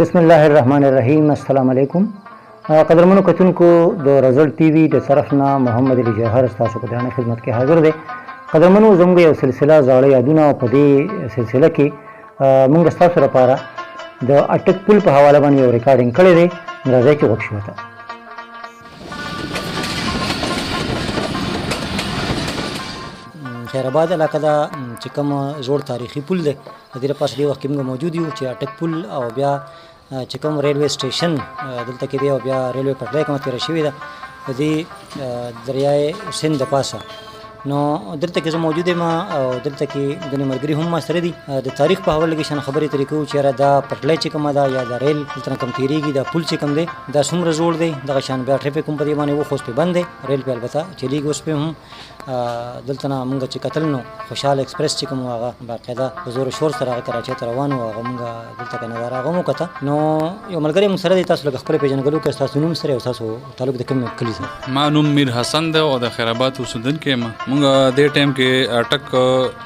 بسم الله الرحمن الرحیم. السلام علیکم قدرمنو کتونکو، د رزلټ ټي وي د طرف نه محمد علي جوهر ستاسو په درانه خدمت کې حاضر دی. قدرمنو، زموږ یو سلسله زاړه یادونه او په دې سلسله کې موږ ستاسو لپاره د اټک پل په حواله باندې یو ریکارډینګ کړی دی. راځئ چې غوږ شو ورته. خیر آباد علاقه ده چې کوم زوړ تاریخي پل دی، د دې لپاره دې وخت کې موږ موجود یو چې اټک پل او بیا چې کوم ریلوی سټیشن دلته کې دی او بیا ریلوی پټلۍ کومه تېره شوې ده د دې دریای سند د پاسه. نو دلته کې زه موجود یم او دلته کې ځینې ملګري هم ما سره دي. د تاریخ په حواله کې شان خبرې ترې کوو چې یاره دا پټلۍ چې کومه ده یا دا ریل دلته نه کوم تېرېږي، دا پل چې کوم دی دا څومره زوړ دی. دغه شان بیا ټریفک هم په دې باندې و، خو اوس پرې بند دی، ریل پرې البته چلېږي اوس پرې هم. دلته نه مونږ چې کتل نو خوشحال ایکسپریس چې کوم هغه باقاعده په زور شور سره هغه کراچۍ ته روان و، هغه مونږ دلته که نظاره هغه هم وکته. نو یو ملګری مونږ سره دی، تاسو لږ خپله پېژندګلو کړئ، ستاسو نوم سره او ستاسو تعلق د کوم کلي سره؟ ما نوم میر حسن دی او د خیرآباد اوسېدونکی یم. مونږ دې ټایم کې اټک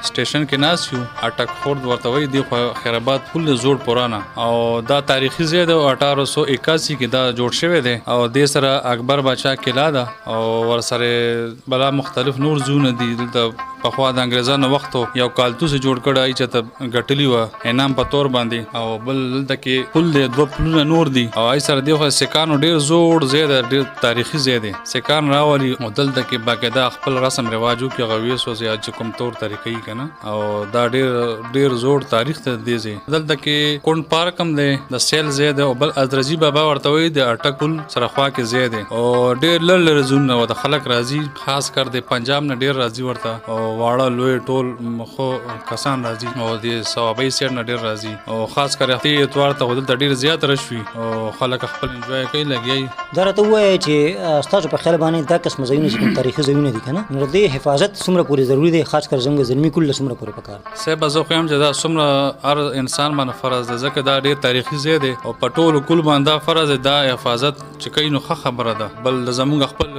سټیشن کې ناست یو، اټک خورد ورته وایي. دی خو خیرآباد پل دی زوړ پرانه او دا تاریخي ځای دی او 1881 کې دا جوړ شوی دی او دې سره اکبر باچا قلعه ده او ورسره بلا مختلف نور ځایونه دي. دلته پخوا د انګریزانو وخت یو کالتوس جوړ کړی چې ته ګټلی وه انعام په تور باندې، او بل دلته کې پل دی، دوه پلونه نور دي. او ای سره دی خو سکانو ډیر زوړ ځای دی، ډیر تاریخي ځای دی، سکان راولي او دلته کې باقاعده خپل رسم رواج وکړي، هغه ویسوځي چې کوم تور طریقې یې که نه. او دا ډیر ډیر زوړ تاریخ دی دې ځای. دلته کې کونډ پارک هم دی، د سیل ځای دی، او بل ازرزي بابا ورته وایي، د اټک پل سره خوا کې ځای دی او ډیر لر لرې ځایونه ورته خلک راځي، خاص کر د پنجاب نه ډیر راځي ورته، او واړه لوی ټول خو کسان راځي او د صوابۍ سیډ نه ډیر راځي. او خاص کر هفتې اتوار ته دلته ډیر زیات رش وي او خلک خپل انجوای کوي لګیایي. دا راته ووایه چې ستاسو په خیال باندې دا قسمه ځایونه چې کوم تاریخي ځایونه دي که نه، نو د دې حفاظت څومره پورې ضروري دی، خاص کر زموږ زلمي کل څومره پورې پکار دی؟ صاحب زه خو یم چې دا څومره هر انسان باندې فرض دی، ځکه دا ډیر تاریخي ځای دی او په ټولو کل باندې دا فرض دی، دا حفاظت چې کوي نو ښه خبره ده. بل زموږ خپل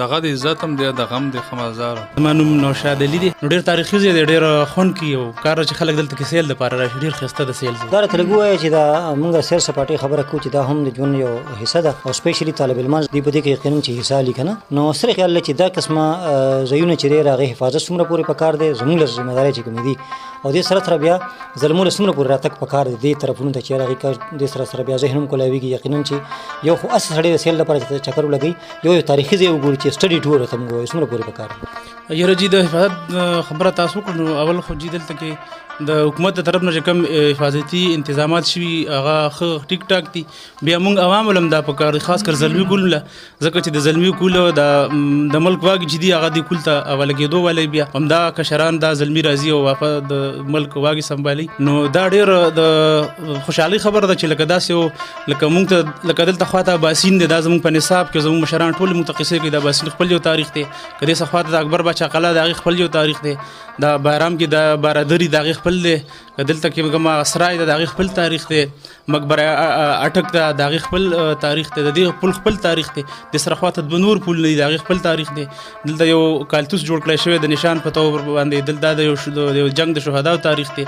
دغه د عزت هم دی، د غم دی، ښه مزدار. زما نوم نوشاد علي دی. نو ډېر تاریخي ځای دی، ډېر خوند کوي او کار چې خلک دلته کې سیل دپاره راشي، ډېر ښایسته د سیل ځای. دا راته لږ ووایه چې دا موږ سیر سپاټې خبره کوو چې دا هم د ژوند یو حصه ده او سپیشلي طالب علمان دوی په دې کې یقینا چې حصه اخلي که نه، نو سره خیال چې دا قسمه ځایونه چې دی هغې حفاظت څومره پورې پکار دی، زموږ له ذمه دارۍ چې کومې دي، او دې سره سره بیا زلمو له څومره پورې راتګ پکار دی دې طرفونو ته چې هغې دې سره سره بیا ذهن هم کولاویږي. یقینا چې یو خو هسې سړی د سیل لپاره چې چکر ولګوي، یو تاریخي ځای وګوري چې سټډي ټور ورته موږ وایو، څومره پورې پکار دی؟ یاره جي د حفاظت خبره تاسو وکړه، نو اول خو جي دلته کې د حکومت د طرف نه چې کوم حفاظتي انتظامات شوي هغه ښه ټیک ټاک دي. بیا موږ عوام له هم دا پکار دي، خاص کر زلمي کول له، ځکه چې د زلمي کول د ملک واګي چې دي هغه د کول ته حواله کېدو والی، بیا همدا کشران دا زلمي راځي او واپس د ملک واګي سمبالي. نو دا ډېر د خوشحالۍ خبره ده چې لکه داسې یو لکه موږ ته لکه دلته خواته اباسین دی، دا زموږ په نصاب کې زموږ مشران ټول موږ ته قصې کوي، د اباسین خپل یو تاریخ دی، که دې څه خواته د اکبر باچا قلعه د هغې خپل یو تاریخ دی، دا بهرام کې د بارادري د هغې خپل دی، که دلته کې کومه سرای ده د هغې خپل تاریخ دی، مقبره اټک ده د هغې خپل تاریخ دی، د دې پل خپل تاریخ دی، د سره خواته دوه نور پل دی د هغې خپل تاریخ دی. دلته یو کالتوس جوړ کړی شوی د نشان په تور باندې، دلته د یو جنګ د شهداو تاریخ دی.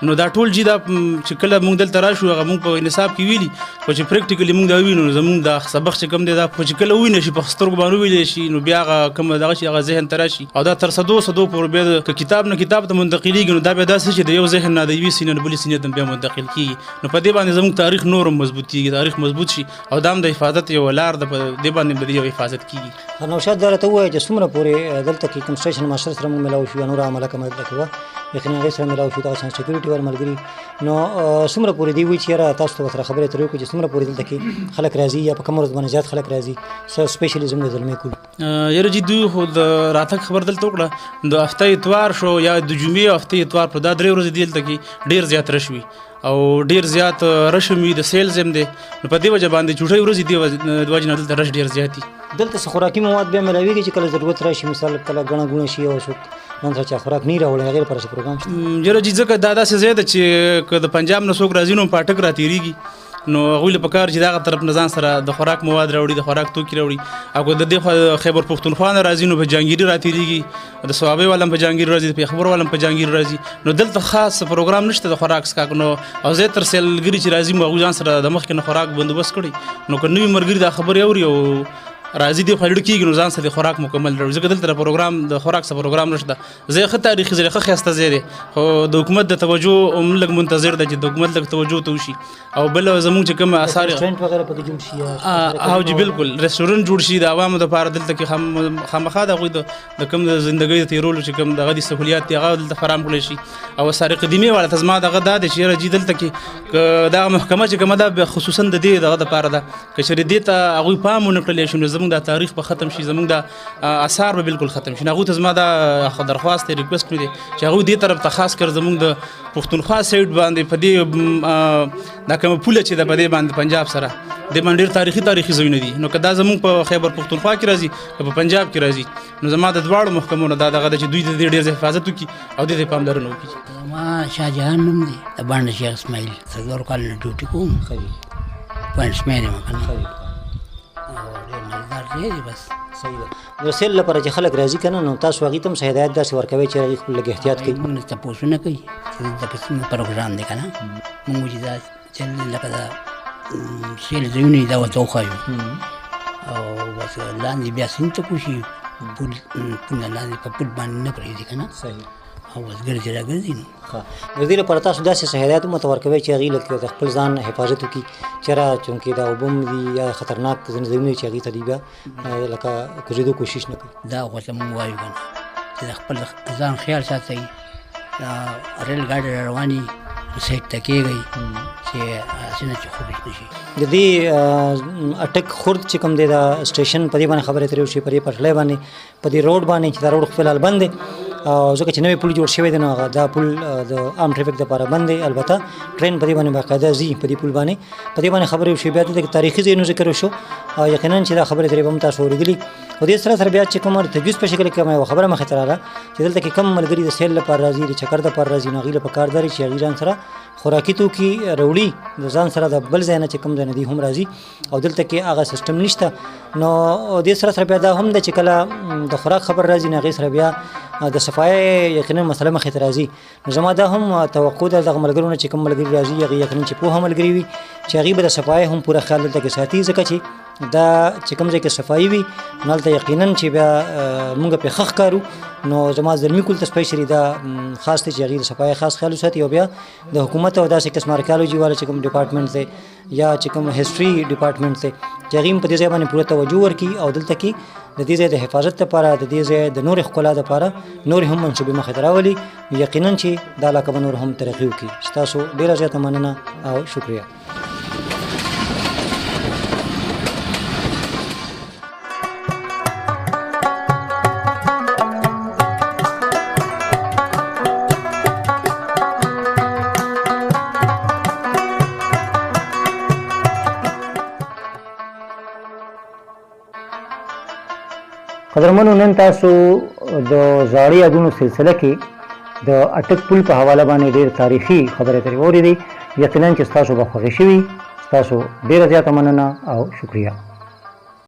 نو دا ټول جی دا چې کله موږ دلته راشو هغه موږ په نصاب کې ویلي، خو چې پریکټیکلی موږ دا وینو نو زموږ دا سبق چې کوم دی دا خو چې کله ووینه شي په سترګو باندې وویلی شي نو بیا هغه کوم دغه شي هغه ذهن ته راشي او دا تر سدو سدو پورې بیا که کتاب نه کتاب ته منتقلېږي نو دا بیا داسې چې د یو ذهن نه د یوې سینې نه بلې سینې ته بیا منتقل کېږي. نو په دې باندې زموږ تاریخ نور هم مضبوط کېږي، تاریخ مضبوط شي او دا هم د حفاظت یوه لار ده، په دې باندې به یو حفاظت کېږي. نوشاد دا راته ووایه چې څومره پورې دلته کې کوم سټیشن ماسټر سره موږ ملاو شو یا نوره عمله کومه دلته کې وه، یقینا هغې سره ملاو شو، دغه شان سکیورټي وال ملګري، نو څومره پورې دی وایي چې یاره تاسو ته ورسره خبرې اترې وکړو چې څومره پورې دلته کې خلک راځي یا په کومه ورځ باندې زیات خلک راځي، څه سپیشلي زموږ زلمي کول؟ یاره جي دوی خو د راتګ خبر دلته وکړه، د هفته اتوار شو یا د جمعې او هفتې اتوار په دا درې ورځې دلته کې ډېر زیات رش وي او ډېر زیات رش هم وي، د سیل ځای هم دی، نو په دې وجه باندې چوټۍ ورځې دې وجې نه دلته رش ډېر زیات وي. دلته څه خوراکي مواد بیا ملاویږي چې کله ضرورت راشي، مثال کله ګڼه ګوڼه شي او څوک نن سره چا خوراک نه راوړی هغې لپاره څه پروګرام شته؟ یاره جي ځکه دا داسې ځای ده چې که د پنجاب نه څوک راځي نو په اټک را تېرېږي، نو هغوی له پکار چې دغه طرف نه ځان سره د خوراک مواد راوړي، د خوراک توکي راوړي. او که د دې خوا خیبر پښتونخوا نه راځي نو په جهانګیري راتېرېږي، د صوابۍ والا هم په جهانګیري راځي، د پېښور والا هم په جهانګیري راځي. نو دلته خاص پروګرام نشته د خوراک څښاک. نو او زیات تر سیلګري چې راځي نو هغوی ځان سره د مخکې نه خوراک بندوبست کړي. نو که نوي ملګري دا خبرې اوري او راځي دې خوا لړ کېږي نو ځان سره د خوراک مکمل راوړي، ځکه دلته د پروګرام د خوراک څه پروګرام نشته. ځای ښه تاریخي ځای، ښه ښایسته ځای دی، خو د حکومت د توجه هم لږ منتظر دی چې د حکومت لږ توجه ته وشي. او بل زموږ چې کوم آثار رستورانت وغیرہ پکې جوړ شي، او جی بالکل رستورانت جوړ شي د عوامو دپاره. دلته کې خامخا د هغوی د کوم د زندګۍ د تېرولو چې کوم دغه دي سهولیات دي هغه دلته فراهم کړی شي. او آثار قدیمې والا ته زما دغه دا دی چې یاره جي دلته کې که دغه محکمه چې کومه ده خصوصا د دې دغه دپاره ده، که چېرې دې ته هغوی پام ونه کړلی شي نو زموږ دا تاریخ به ختم شي، زموږ دا آثار به بالکل ختم شي. نو هغوی ته زما دا درخواست دی، ریکویسټ مې دی چې هغوی دې طرف ته خاص کر زموږ د پښتونخوا سایډ باندې په دې دا کومه پوله چې ده په دې باندې پنجاب سره دې باندې ډېر تاریخي ځایونه دي. نو که دا زموږ په خیبر پښتونخوا کې راځي که په پنجاب کې راځي نو زما د دواړو محکمو نه دا دغه ده چې دوی د دې ډېر حفاظت وکړي او دې ته پاملرنه وکړي. زما شاه جهان نوم دی، د بانډ شیخ اسماعیل، 4 کاله نه ډیوټي کوم، پوینټسمین یم که نه، او ډېر مزدار ځای دی. بس صحیح ده. نو سیل لپاره چې خلک راځي که نه نو تاسو هغوی ته هم څه هدایت داسې ورکوئ چې هغوی خپل لږ احتیاط کوي؟ موږ نه تپوسونه کوي چې دلته په څنګه پروګرام دی که نه، موږ چې دا چل دی لکه دا سیل ځایونه دي دا ورته وښایو، او بس لاندې بیا سیند ته کوشي، پول نه لاندې په پول باندې نه پرېږدي که نه، او بس ګرځي را ګرځي. نو ښه، نو دې لپاره تاسو داسې څه هدایت هم ورته ورکوئ چې هغوی لږ د خپل ځان حفاظت وکړي، چېرې چونکې دا اوبه هم دي یا خطرناک ځینې ځایونه دي چې هغوی ته دوی بیا لکه کوزېدو کوشش نه کوي. دا خو ورته موږ وایو که نه چې د خپل ځان خیال ساتئ، ریل ګاډی را رواني سایډ ته کېږئ چې هسې نه چې خورش نه شي. د دې اټک خورد چې کوم دی دا سټیشن په دې باندې خبرې اترې وشوې، په دې پټلۍ باندې، په دې روډ باندې چې دا روډ خو فلحال بند دی او ځکه چې نوی پل جوړ شوی دی نو هغه دا پل د عام ټریفک دپاره بند دی، البته ټرین په دې باندې باقاعده ځي په دې پل باندې. په دې باندې خبرې وشوې، بیا دلته تاریخي ځایونو ذکر وشو او یقینا چې دا خبرې اترې به هم تاسو اورېدلي. خو دې سره سره بیا چې کوم تجویز په شکل کې کومه یوه خبره مخې ته راغله چې دلته کې کم ملګري د سیل لپاره راځي، د چکر دپاره راځي، نو هغوی له پکار دی چې هغوی ځان سره خوراکي توکي راوړي، د ځان سره د بل ځای نه چې کوم ځای نه دی هم راځي او دلته کې هغه سیستم نشته. نو دې سره سره بیا دا هم ده چې کله د خوراک خبر راځي نو هغې سره بیا د صفایۍ یقینا مسله مخې ته راځي. نو زما دا هم توقع ده دغه ملګرو نه چې کوم ملګري راځي هغې یقینا چې پوهه ملګري وي چې هغوی به د صفایۍ هم پوره خیال دلته کې ساتي، ځکه چې دا چې کوم ځای کې صفایي وي نو هلته یقینا چې بیا موږ پرې ښه ښکارو. نو زما زلمي کول ته سپیشلي دا خاص دی چې هغوی د صفایۍ خاص خیال وساتي او بیا د حکومت او داسې قسم آرکیالوجي والا چې کوم ډپارټمنټ دی یا چې کوم هسټري ډپارټمنټ دی چې هغوی هم په دې ځای باندې پوره توجه ورکړي او دلته کې د دې ځای د حفاظت لپاره، د دې ځای د نورې ښکلا لپاره نورې هم منصوبې مخې ته راولي. یقینا چې دا علاقه به نور هم ترقي وکړي. ستاسو ډېره زیاته مننه او شکریه. قدرمنو، نن تاسو د زاړه یادونو سلسله کې د اټک پل په حواله باندې ډېر تاریخي خبرې اترې واورېدې. یقینا چې ستاسو به خوښې شوي. ستاسو ډېره زیاته مننه او شکریه.